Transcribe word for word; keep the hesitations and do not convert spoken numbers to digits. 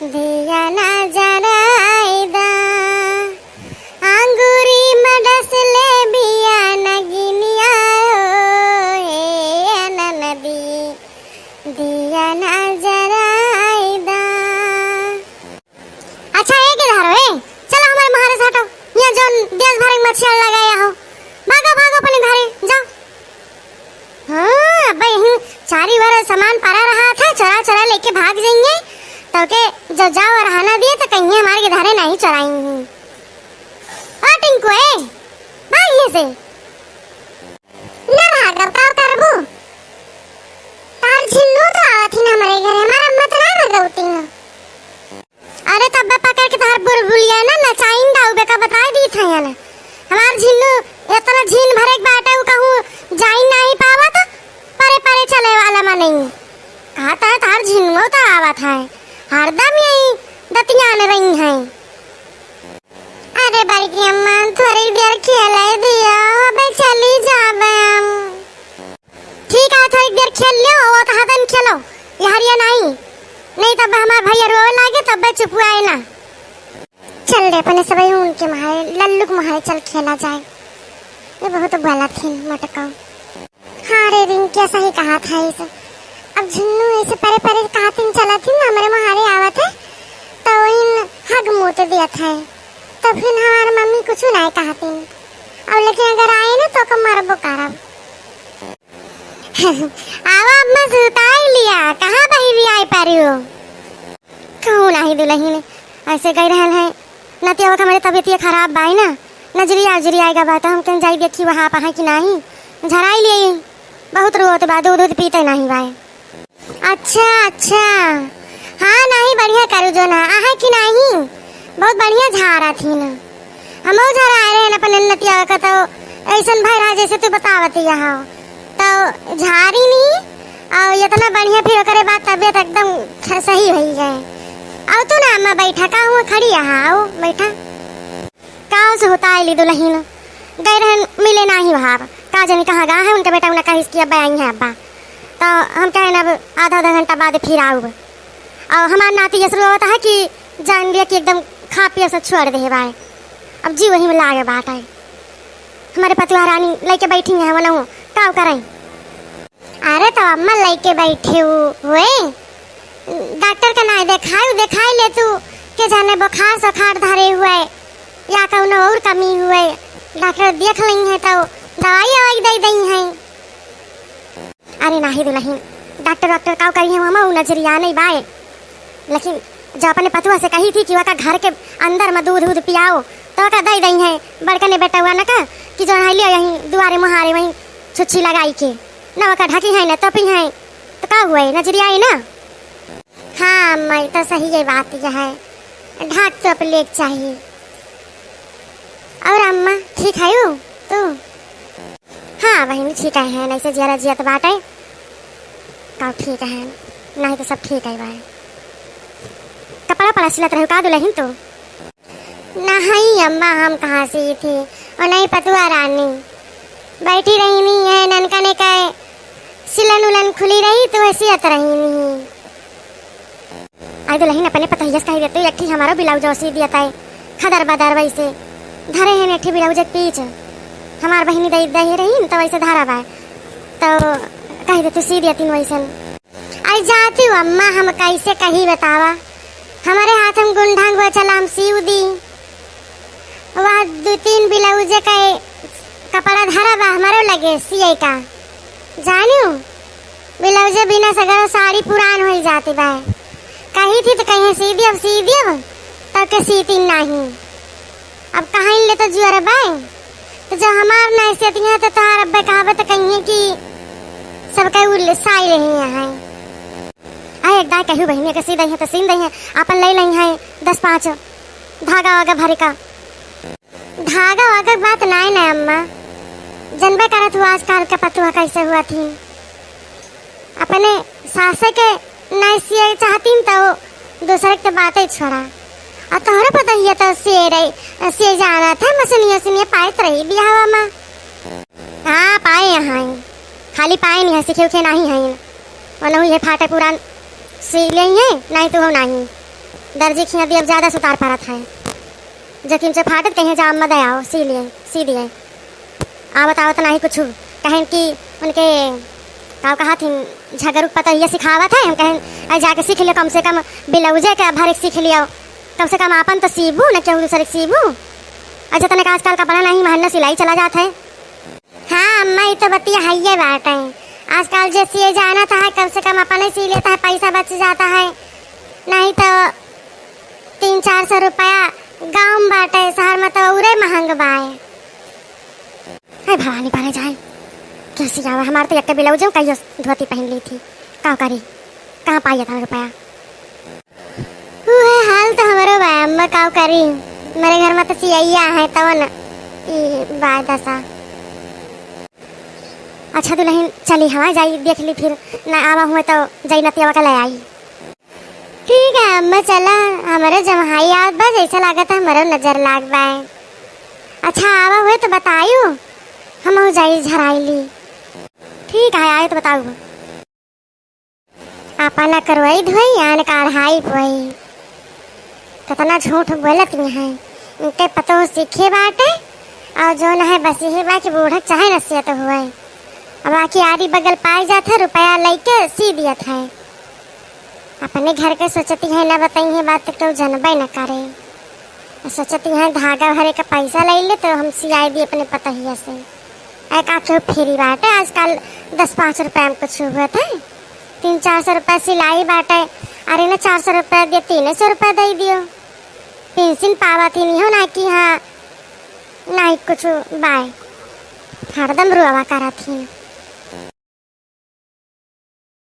दिया ना जराई दा, आंगुरी में डसले बिया नगिनिया हो, हे ननदी, दिया ना जराई दा। अच्छा, ए के धारो, ए, चला हमारे महारे से हटो। यहाँ जौन देश भर के मच्छर लगाया हो, भागो, भागो अपने घरे, जाओ। हाँ, अब यहीं चारी ओर सामान पड़ा रहा था, चोरा चोरा लेके भाग जाएंगे, तो के जब जाओ और रहना दिए तो कहीं हमारे के धारे नहीं चोराएंगी। ओ टिंकू, ए, भाग यहाँ से। ना भागब, का करबू? तार झिन्नू तो आवत ही ना हमारे घरे, हमारा मत ना भगवती ना। अरे तब पकड़ के तोहर बुलबुलिया ना नचाइन दाऊ बेका बताई दी था ना। हमार झिन्नू इतना झीन भरे के बाटे उ कहूँ जाइन नहीं पावत, परे परे चले वाला मा नहीं। कहत है तोहर झिन्नुओ तो आवत है, हरदम यही दतियान रही हैं। अरे बड़की अम्मा थोड़ी देर खेले दिया, अबे चली जाबे हम। ठीक है, थोड़ी देर खेल लियो, वो तो हदन खेलो, यहरिया नहीं, नहीं तब हमार भैया रोवे लागे, तब बे चुप आए ना। चल रे, अपने सबई उनके मारे, लल्लू के मारे चल खेला जाए। ये बहुत गलत है मटकाऊ। हाँ रे रिंकिया, सही कहा था इसे। अब झुन्नू ऐसे परे परे कहतिन चलत ही ना, हमरे मारे आवत है, तो इन हग मूत दिया था, तो फिर हमार मम्मी कुछ नहीं कहतिन। अब लेकिन अगर आए ना तो ओका मारबो करब। आवा अम्मा सुताई लिया, कहाँ बहिरी आई पारी हो? कहूँ नाही दुलहिन, ऐसे गई रहल है, नतिया का मेरे तबियतिया खराब बाई ना, नजरिया उजरिया आएगा बा, तो हम कहीं जाई देखी वहाँ आप है कि नाही, झराई लिए, बहुत रोत बा, दूध दूध पीते नाही बाए। अच्छा अच्छा, हाँ नाही बढ़िया करू जो ना, आहे कि नाही, बहुत बढ़िया झारा थी ना। हमहू झराए रहे अपन नतिया का, तो ऐसन भय रहा जैसे तू बतावत यहाँ, तो झारी नी, और इतना बढ़िया फिर ओकरे बाद तबियत एकदम ख-, सही हुई है। आओ तू ना अम्मा बैठा, का हुआ खड़ी यहाँ, आओ बैठा। का से होता आइली दुलहिन, गए रहन मिले नाही वहाँ, का जानी कहाँ गा है, उनका बेटा उन्हें कहिस कि अब्बा आई है अब्बा, तो हम कहें अब आधा आधा घंटा बाद फिर आऊब। और हमार नाती ये शुरू होता है कि जान लिया कि एकदम खा पिया सब छोड़ दे बाए। अब जी वही में लागे बात है। हमारे पतुआ रानी लेके बैठी हैं, वो लहू का करें। अरे तो अम्मा लेके बैठे हुए, डॉक्टर का ना देखाए, देखाए ले तू, के जाने बुखार सुखार धरे हुए या कौनो और कमी हुए, डॉक्टर देख लें हैं तो दवाई ववाई दे दें हैं। अरे नाही दुलहिन, डॉक्टर वॉक्टर का करी है, हम उ नजरिया नहीं बाए। लेकिन जो अपने पतुआ से कही थी कि वका घर के अंदर में दूध दूध पियाओ, तो वका दे दई है बड़कने बेटवा न का, कि जो है लियो यहीं दुआरे मुहारे वहीं छुच्छी लगाई के, न वका ढकी है न तोपी है, तो का हुए, नजरिया आई ना। हाँ अम्मा, ये तो सही है बात, यह है ढाक तो अपने चाहिए। और अम्मा ठीक है यू तू? हाँ बहिनी, ठीक है, नहीं से जियरा जियत बाटे। का ठीक है, नहीं तो सब ठीक है बाय। कपड़ा पड़ा सिलत रहो का दुलहिन तू? नहीं अम्मा, हम कहाँ सी थी, और नहीं पतुआ रानी बैठी रही नहीं है, ननका ने कहे सिलन उलन खुली रही तो सियत रही नहीं। आई दुलहिन, अपने पतोहिया से कही देतू, एक ठी हमारो ब्लाउज और सी दिया ताई, खदर बदर वैसे। धरे हैं एक ठी ब्लाउज के पीछ, हमार बहिनी दे दे रही न, तो वैसे धरा बा, तो कही देतू सी दिया तीन वैसन। आई जाती हूँ अम्मा, हम कैसे कही बतावा, हमारे हाथ में गुंढांग हुआ, चला हम सीव दी। वह दो तीन ब्लाउज का कपड़ा धरा बा हमारो लगे सिए का। जानियो, ब्लाउज बिना सगरो साड़ी पुरान होई जाती बा। कही थी तो कहीं सी दियब, सी दियब, तब के सीती नहीं। अब कहाँ ले तो जुअर बा, तो जब हमार नहीं सेती है तो तोहार अब्बे कहबे तो कहिए कि सबके उल साई रही है। आ एक दाई कहू बहिनी के सी दई है तो सीन दई है, अपन ले लई है दस पाँच धागा वागा भरे का। धागा वागा के बात नाय ना अम्मा, जनबे करत हुआ आजकल के पतुआ कैसे हुआ थी। अपने सासे के नाय सिए चाहतीन तो दूसरे के बातें छोड़ा। आ तोहरे पतोहिया तो सिए रही, सिए जाना था, मशीनिया उशीनिया पाइत रही बियाहवा में। हाँ पाए यहाँ, खाली पाए नहीं है, सीखे उखे नहीं है। वनहु ये फाटे पुरान सी ले हैं, नहीं तो हो नहीं। दर्जी खिया दिए, अब ज्यादा सुतार परत है। जो किंचो फाटत कहीं जाम में दे आओ, सी लिए, सी दिए। आवत आवत नाही कुछ कहें कि उनके का कहा थी, झगरू पता ये सिखावत है। हम कहें, "अरे जाके सीख लियो, कम से कम ब्लाउजे के भर एक सीख लियो, कम से कम आपन तो सीबू न, केहू दूसरे के सीबू।" अच्छा, तने का आजकल कपड़ा नहीं महंगा सिलाई चला जात है। हाँ अम्मा, ई तो बतिया हइये बाटे। आजकल जे सिए जानत है, कम से कम अपने सी लेता है, पैसा बच जाता है, नहीं तो तीन चार सौ रुपया गाँव में बाटे, शहर में तो औरे महंग बाए। हे भवानी, पारे जाए, कैसी आवा, हमार तो एक ब्लाउज कहियो धोती पहन ली थी, का करी, कहाँ पाई इतना रुपया? उहे हाल तो हमरो बा अम्मा, का करी, मेरे घर में तो सियैया है तवन ई बा दशा। अच्छा दुल्हन, चली हवा जाई, देख ली फिर ना आवा हुए तो जाई नतियावा का ले आई। ठीक है अम्मा, चला, हमरो जमहाई आवत बा, जैसा लागत है हमरो नजर लाग बा। अच्छा आवा हुए तो बतायू, हम जाई झराई ली। ठीक है, आए तो बताऊ। आपन करवाई धोई, आन काढ़ाई बोई। कितना झूठ बोलत हैं। इनके पतोह सीखे बाटे, और जो न है बस यही बा कि बूढ़क चाहे नसीहत हुए। अब बाकी आरी बगल पाए जात है, रुपया लइके सी दियत है। अपने घर के सोचती है, ना बताई है बात तो केहू जनबे न करे। सोचती हैं धागा भरे का पैसा ले ले तो हम सियाई दी अपने पतहिया से। ऐ का केहू फ्री बाटे आजकल, दस पाँच रुपया में कुछ हुए थे, तीन चार सौ रुपया सिलाई बाटे। अरे ना चार सौ रुपया दियो, तीन सौ रुपया दे दियो, पेंशन पावा थी नहीं हो ना कि हाँ ना कुछ बाय, हरदम रुआवा करा थी।